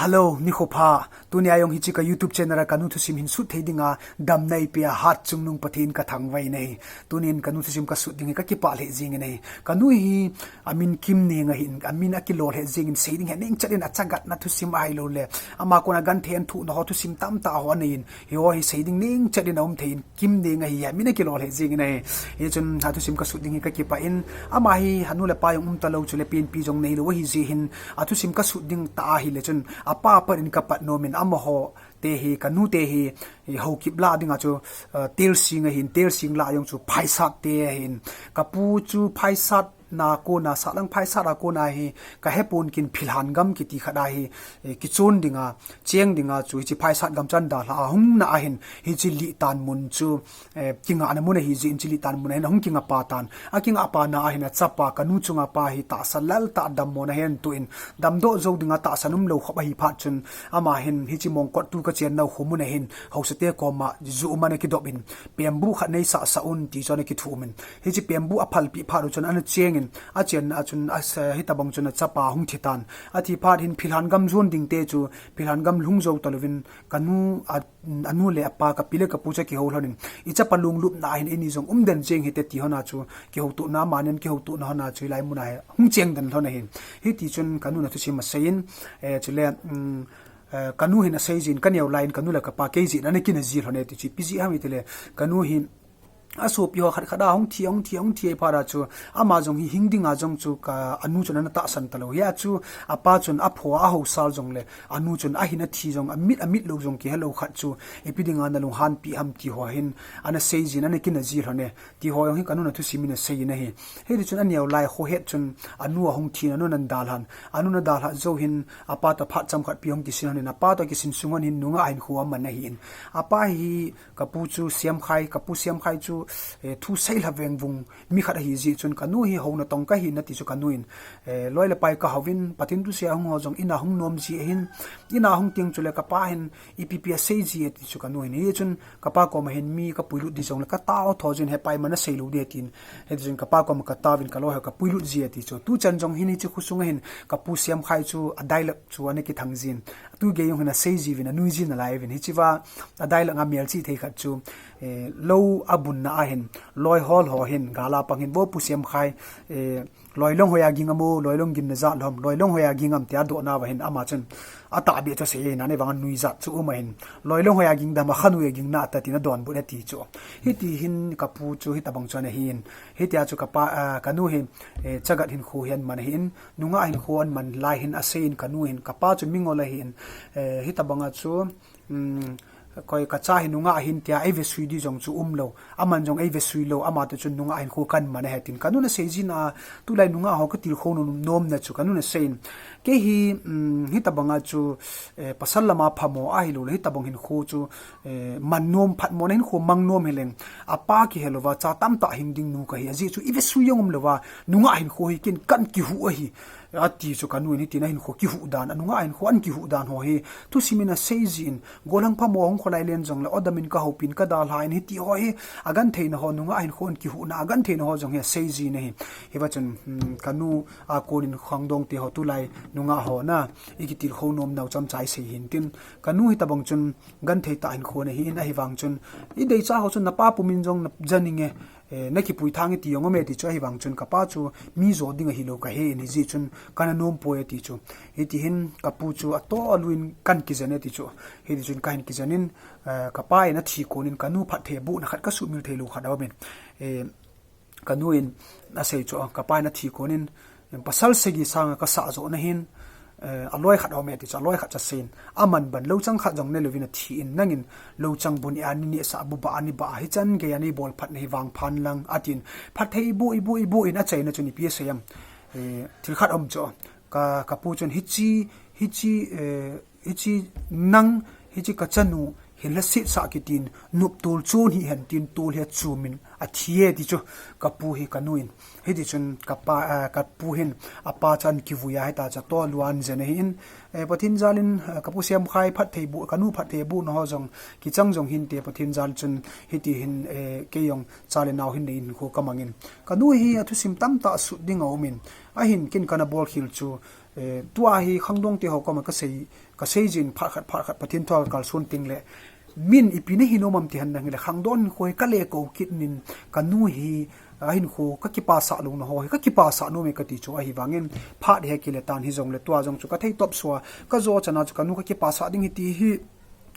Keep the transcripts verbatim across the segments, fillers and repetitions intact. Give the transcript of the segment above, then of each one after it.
Hello, nikho pha. Tunia jong hiche ka YouTube channel a kanu thusim hin sut thei dinga damna eipea Hatchungnung Pathen kathangvah e. Tunin kanu thusim kasut ding hi kakipah lheh jingin ahi. Kanu hi amin Kimneng ahin, amin akilolheh jingin, seiding hi nengchet in, achagatna thusim ahilouleh ama kona genthei ana thohna ho thusim tamtah ho aneiyin, hiho hi seiding nengchet in aum thei in, Kimneng ahi, amin akilolheh jingin ahi. Hichun athusim kasut ding hi kakipah in, ama hi anu le apa jong umtalou chule penpi jong neilou ahi jeh hin, athusim kasut ding tah ahile chun apa pat in kapat nomin, amaho te hi, kanu te hi, Haokip lah dinga chu, Telsing ahin, Telsing lah jong chu Phaisat te ahin. Kapu chu Phaisat na kona, sahlang Phaisat a kona hi kahepon, kin Philhan gam kiti khat ahi, kichon dinga, cheng dinga chu hiche Phaisat gam chu ana dalha a, ahung na ahin, hiche lihtan mun chu kingahna mun ahi jeh in, hiche lihtan mun ahin ahung kingah pa tan. Akingah pa na ahin achapa, kanu chunga pa hi tahsa lel tah, dammona ahin toh in, damdoh jou dinga tahsan umlou khop ahi phat chun, ama hin hiche Mongkot tu kachennau khomun ahin, haosate koma ju um ana kidop in, pembuh khat neisah sah un ti chu ana kithumin, hiche pembuh aphalpeh phat u chun ana chengin, achenna a chun, hitobang chun achapa hung thitan. Athi phat hin Philhan gam jon dingte chu, Philhan gam lhung jou talouvin, kanu a anu le apa, kapi le kapu chu akihou lhonin, ichapa lunglupna ahin, eini jong umden jeng hite ti lhona chu, kihoutohna, amanin kihoutohna lhona chu hilai muna hi hung chengden lhon ahin. Hitichun kanun athusim aseiyin, chule kanu hin aseijin, kaneo laiyin kanu le kapa kei jeh in ana kina ji lhon e ti chu, ipi jeh ham itile, kanu hi asopi ho khat khat a hung thi, hung thi, hung thi ahi phat a chu, ama jong hi hing dinga jong chu anu chun ana tahsan talou. Hia chu apa chun apho a, ahaosal jongle, anu chun ahin athi jong, amit, amit lou jong kihelou khat chu, ipi dinga nalunghanpi ham ti ho hin ana seijin, ana kina ji lhon e ti ho jong hi kanun athusim in aseiyin ahi. Hitichun aneo lai khohet chun anu ahung thin, anun ana dalhan, anun ana dalhah jou hin apa toh phat chomkhat pi ahung kisin lhonin, apa toh kisin sung lhon hin nungah hinkho aman ahin. Apa hi kapu chu Siamkhai, kapu Siamkhai chu thu seilha vengvung mi khat ahi jeh chun, kanu hi hou natong kahi nati chu kanu in, loi le pai kahouvin, Pathen thusei a hung ho jong ina hung nom ji ahin, ina hung teng chule kapa hin ipi pi asei ji ati chu kanu hin. Hichun kapa koma hin mi kapuilut di jongle katao tho jin, hepa iman asei lou di atin. Hitichun kapa koma kataovin, kaloi ho kapuilut ji ati chu. Tuchan jong hin hiche khosung a hin kapu Siamkhai chu adailak chu ana kithang jin. Tugei jong hin asei jiuvin, anui ji nalai uvin. Hichea adailak a melchih thei khat chu, lou abunna a hin, loi hol ho hin, gal a pang hin, vo Pu Siamkhai, loilong hoiya ging am o, loilong ginna jat lou ham, loilong hoiya ging am tia adohnauva hin, ama chun atahbeh chu asei ahin, ahivanga nui jat chu um ahin, loilong hoiya ging dem, akhanui a ging nahta tin adonbut e ti chu. Hiti hin kapu chu hitobang chu ana hin, hitia chu kapa, kanu hi chagat hinkho hi ana man ahin, nungah hinkho ana man lai hin aseiyin, kanu hin, kapa chu mingol ahin, hitobanga chu, koi kacha hi nungah ahin tia eivesui di jong chu umlou, aman jong eivesui lou, ama toh chun nungah hinkho kaman ahi tin kanun aseijin a, tulai nungah ho katilkhou nom, nomna chu kanun aseiyin. Kei hi hitobanga chu pasal lama phamo ahiloule hitobang hinkho chu man nom, phatmona hinkho mang nom hileng, apa kihelouva cha tamtah hing ding nu kahi, ajeh chu ivesui jong umlouva, nungah hinkho hi ken kana kihuh ahi, ati chu kanu in. Hitin ahinkho kihuh dan, anungah hinkho ana kihuh dan ho hi thusim in aseijin, gollhang phamo hung kholai len jongle, odam in kahoupin kadalhan, hiti ho hi agentheina ho, nungah hinkho ana kihuhna agentheina ho jong hi aseijin ahi. Hiva chun kanu a konin khangdong te ho, tulai nungah ho na ikitilkhou nomnau chomcha isei hin tin, kanu hitobang chun genthei tah hinkho ana hin, ahivang chun ideicha ho chun napa pumin jong najaninge, nakipui thange ti jong aume ti chu, ahivang chun kapa chu mi jo ding ahilou kahen, hijeh chun kana nompoi ati chu. Hiti hin kapu chu atoh aluin kana kijen e ti chu. Hitichun kahin kijen in, kapa in athi konin kanu phatthei abohna khat kasuhmil theilou khat aumin, kanu in asei chu, kapa in athi konin, pasal sagi sanga kasah johna hin, aloi khat aume ti chu, aloi khat chu aseiyin, aman ban louchang khat jong nelouvin athi in, nangin louchang bu nia nanehsah, buba nanibah a, hichan geiya neibol phat nahi vangphan lang atin, phatthei iboh, iboh, iboh in achaina chun ipi asei em, thil khat aum chu, ka, kapu chun hiche, hiche, hiche nang, hiche kachanu hin lhaset sah kitin, noptol chon hih hen tin tol hi achumin athi e ti chu, kapu hi kanu in. Hitichun kapa, kapu hin apa chu ana kivui a, hita chu atoh alua ana jen ahin, Pathen jalin, kapu Siamkhai phatthei boh, kanu phatthei abohna ho jong kichang jong hinte, Pathen jal chun hiti hin, kei jong cha le nao hin nei hinkho kamangin, kanu hi athusim tamtah sut ding aumin, ahin ken kana bolkhel chu, Eh, tua hi khangdong te ho koma ka sei, ka sei jin phat khat, phat khat Pathen thu a ka kalson teng le, min ipi na hinom am ti hen lang le, khangdong hinkho hi ka le ko kit nin, ka nu hi, a hinkho ka kipasah louna ho hi, ka kipasah nom e ka ti chu ahi vangin, phat hi kile tan hi jong le tua jong chu ka thei top sua, ka jo chana chu ka nu ka kipasah ding hi ti hi,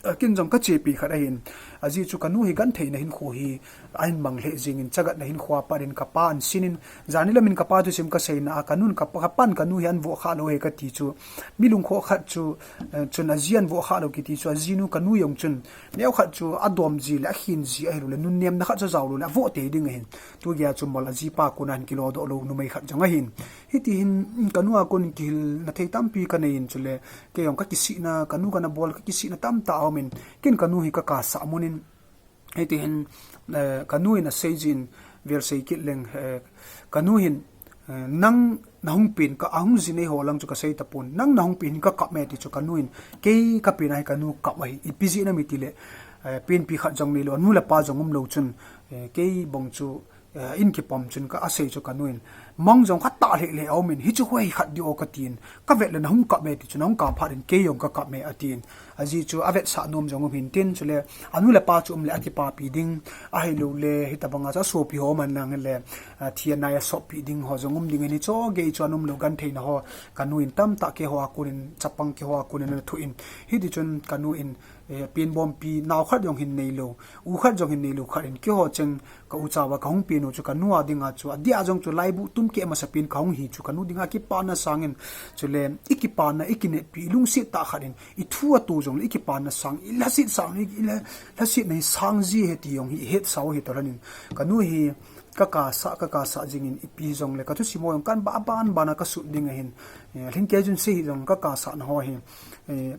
a kin jong ka chepi khat ahin. Ajeh chu ka nu hi gentheina hinkho hi, ahin mang lheh jingin chagatna hinkho a pat in ka pa an sinin, jani lamin ka pa thusim ka seina a, ka nun ka pa, ka pan ka nu hi an voh kha lou he ka ti chu. Mi lungkhoh khat chu, eh, chun aji an voh kha lou kiti chu, ajinu ka nu jong chun. Neo khat chu adom ji le, akhin ji ahilou le, nunnemna khat chu jao lou le, avoh tei ding ahin. Tu gei a chu mol ajipa kona hin kilodoh lou numei khat jong ahin. Hiti hin, ka nu a kon kihilna thei tampi ka nei in chule, kei jong ka kisihna, ka nu ka na bol ka kisihna tamtah a um in, ken ka nu hi ka kasah mun in, hiti hin, eh, ka nu in asei jin, vel sei kit leng, eh, ka nu hin, eh, nang na hung pen ka, ahung ji nei ho lang chu ka sei tapon, nang na hung pen hin ka kap me ti chu ka nu in, kei ka pen a hi ka nu kap ahi, ipi jeh ham iti le, eh, penpi khat jong nei lou, anu le apa jong um lou chun, eh, kei bang chu, eh, in kipom chun ka asei chu ka nu in, mang jong khat tah lheh lheh a um in, hichu hoi khat di o ka tin, ka vet le na hung kap me ti chu, na hung kap phat in kei jong ka kap me a tin. Ajeh chu avetsah nom jong um hin tin, chule anu le apa chu um le akipapi ding, ahilou le, hitabang a chu asopi ho man lang le, ah, thi anai asoppi ding ho jong um ding in, hicho gei chu an um lou gentheina ho, ka nu in tamtah kei ho a kon in, chapang kei ho a kon in ana thoh in, hiti chun ka nu in, eh, penbompi nao khat jong hin nei lou, u khat jong hin nei lou khat in, kei ho cheng ka u chauva ka hung pen u chu ka nu a dinga chu, adeh a jong chu laibu tum keh masa pen ka hung hi chu ka nu dinga kipana sangin, chule i kipana, i kineppi, i lungset tah khat in, i thu a tu jong le i kipana sang, i lhaset sang, i, i lha-, lhasetna hi sang ji he ti jong hi, i hetsau hi toh lhon in. Ka nu hi ka kasah, ka kasah jingin ipi jong le ka thusim ho jong kan ba ban ban a ka sut ding ahin. Eh, lhingkei chun sei hi jong ka kasahna ho hi. Eh,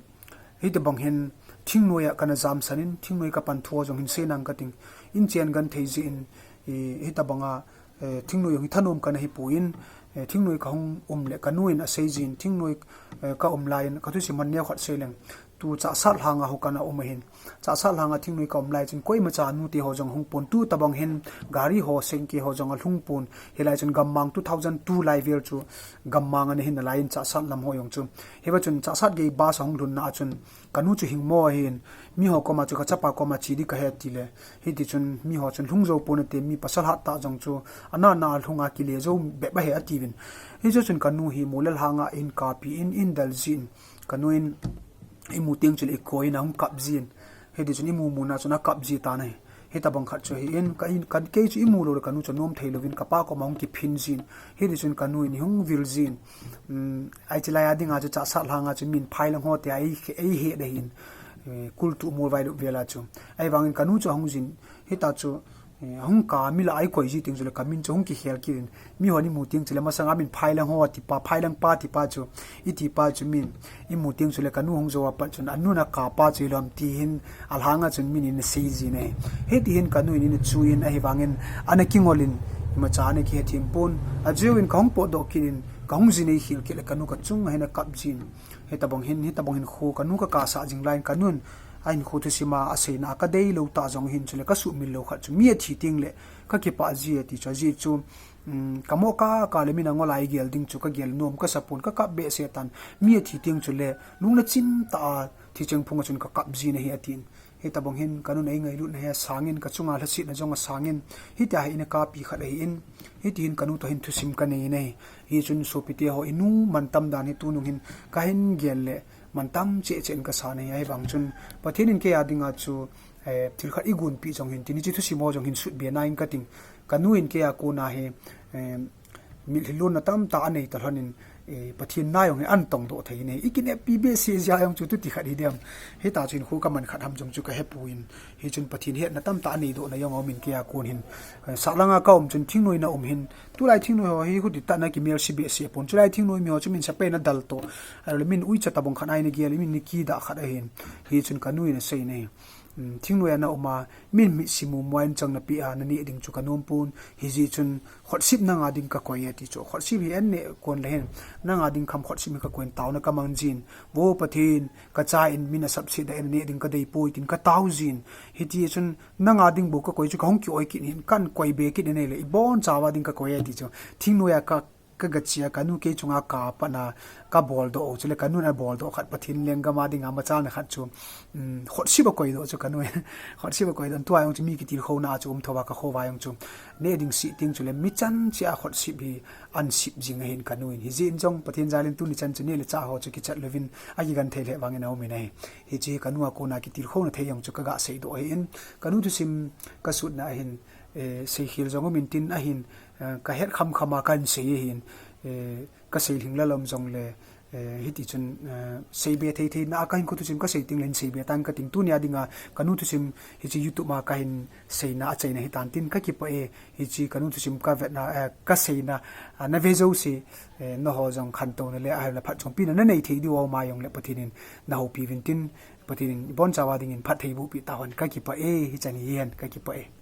Hitabang hin thingnoi a kana jamsan in, thingnoi ka pan thu jong hin sei nang ka ting. In chen genthei jeh in, eh, hitabang a, eh, thingnoi jong hi thanom kana hi pon, eh, thingnoi ka hung um le ka nu in asei jin, thingnoi, eh, ka um lai in, ka thusim hon neo khat sei leng. Tu Chahsat lhang a ho kana um ahin. Chahsat lhang a thingnoi ka um lai chun koima cha nu te ho jong hung pon. Tutabang hin gari ho sengke ho jong alhung pon. Hilai chun gammang two thousand two lai vel chu gammang ana hin nalai in Chahsat lam ho jong chu. Hiva chun Chahsat gei bus ahung lhunna a chun, ka nu chu hing mo ahin, mi ho koma chu ka chapa koma che di ka he ti le, hiti chun mi ho chun lhung jou pon ate, mi pasal hat tah jong chu, ana na lhung a kile jou bep ahi ati vin. Hichu chun ka nu hi Molel hang a in kapi in, in del jin, ka nu in i mu teng chule i koi in ahung kap jin. Hiti chun i mu mu na chun akap ji tan ahi. Hitabang khat chu hi in, ka in, ka, kei chu i mu lou le ka nu chu nom thei louvin, ka pa koma hung kiphin jin. Hiti chun ka nu in i hung vil jin. Um, ai chi lai a dinga chu Chahsat lhang a chu min phai lang ho te a ei, ei he de hin. Eh, kul tu mol vai lu vel a chu. Ahivangin ka nu chu hung jin. Hita chu, eh, hung ka mi la ai koi ji teng chule ka min chu hung kikhel kit in. Mi hon i mu teng chule masang a min phai lang ho ti pa, phai lang pa ti pa chu. I ti pa chu min. I mu teng chule ka nu hung jou a pat chun, anu na ka pa chu i lom ti hin, alhang a chun min in sei jin ahi. Hiti hin ka nu in in chu in ahivangin, ana kingol in, imacha ana kihethem pon. Ajeh in ka hung potdoh kit in, ka hung ji nei khel kit le ka nu ka chung a hin akap jin. Hitabang hin, hitabang hinkho ka nu ka kasah jing lai in ka nun, a hinkho thusim a aseina ka dei lou tah jong hin chule ka sumil lou khat chu mi athi teng le ka kipah ji ati chu ajeh chu, um, ka mo ka, ka le min angol a i gel ding chu ka gel nom ka sa pon ka kap behseh tan mi athi teng chule lungna chim tah a thi cheng phung a chun ka kap jin ahi atin. Hitabang hin ka nun ei ngailutna hi asangin, ka chunga lhasetna jong asangin, hitia hi in a kapi khat ahin, hiti hin ka nu toh hin thusim ka nei in ahi. Hichun sopite ho i nu mantam dan hi tunung hin ka hin gel le mantam cheh cheh in ka sa in ahi. Ahivang chun Pathen in kei a dinga chu, eh, thil khat i gonpi jong hin, tuni chu thusim ho jong hin sut be na in ka ting. Ka nu in kei a kona hi, eh, mitlhi lonna tamtah anei ta lhon in, eh, Pathen na jong hi an tongdoh thei in ahi. I kineppi behseh jeh a jong chu tuti khat hi diam. Hita chu hinkho ka man khat ham jong chu ka hepon. Hichun Pathen hetna tamtah anei dohna jong aum in kei a kon hin. Eh, sahlang a ka um chun thingnoi na um hin. Tulai thingnoi ho hi huti tah na kimelse behseh pon. Chulai thingnoi mi ho chu min sepai na dal toh. Ahilou le min uicha tabang khat a i na gel, min i kidah khat ahin. Hichun ka nu in asei in ahi. Um, thingnoi a na um a, min mitsi mumu a in chang na pe a, na neh ding chu ka nom pon. Hijeh chun, khotsim nang a ding ka koi e ati chu. Khotsim hi an neh kon le hin, nang a ding kham khotsim hi ka koi in taona ka mang jin. Vo Pathen, ka cha in min asapset a in neh ding ka dei poi tin ka tao jin. Hiti chun, nang a ding bou ka koi chu ka hung ki-oi kit in, kan koi be kit in ahile, i bonchauva ding ka koi e ati chu. Thingnoi a ka Ka gachia, kanu kei chunga kapatna, kabol doh u chule kanun abol doh khat Pathen lenggam a dinga machalna khat chu, um, khotsim a koi doh chu kanu in. Khotsim a koi doh, tua jong chu mi kitilkhouna a chu um thou va, ka khovah jong chu. Neh ding sih ding chule mi chan cheh a khotsim hi ahin sip jing ahin kanu in. Hijeh in jong Pathen jal in tuni chan chu neh le chah ho chu kichat louvin akigenthei lheh vangin aum in ahi. Hiche kanu a kona kitilkhouna thei jong chu kaga seidoh ahin. Kanu thusim kasutna ahin, eh, seikhel jong um in tin ahin, eh, kahet khamkham a kahin sei ahin, eh, kasei lhing lalom jongle, eh, hiti chun, eh, seibe thei theina a kahinkho thusim kasei teng le hin seibe tan kating, tunia dinga kanu thusim hiche YouTube a kahin seina achaina hitan tin kakipah e, hiche kanu thusim kavetna, eh, kaseina, ah, nave jouse, eh, nangho jong khantouna le ahiloule phatchompi na nanei thei diu a um a jongle Pathen in nahoupi uvin tin, Pathen in ibonchauva dingin phattheiboh peh tauhen, kakipah e, hichan hihen, kakipah e.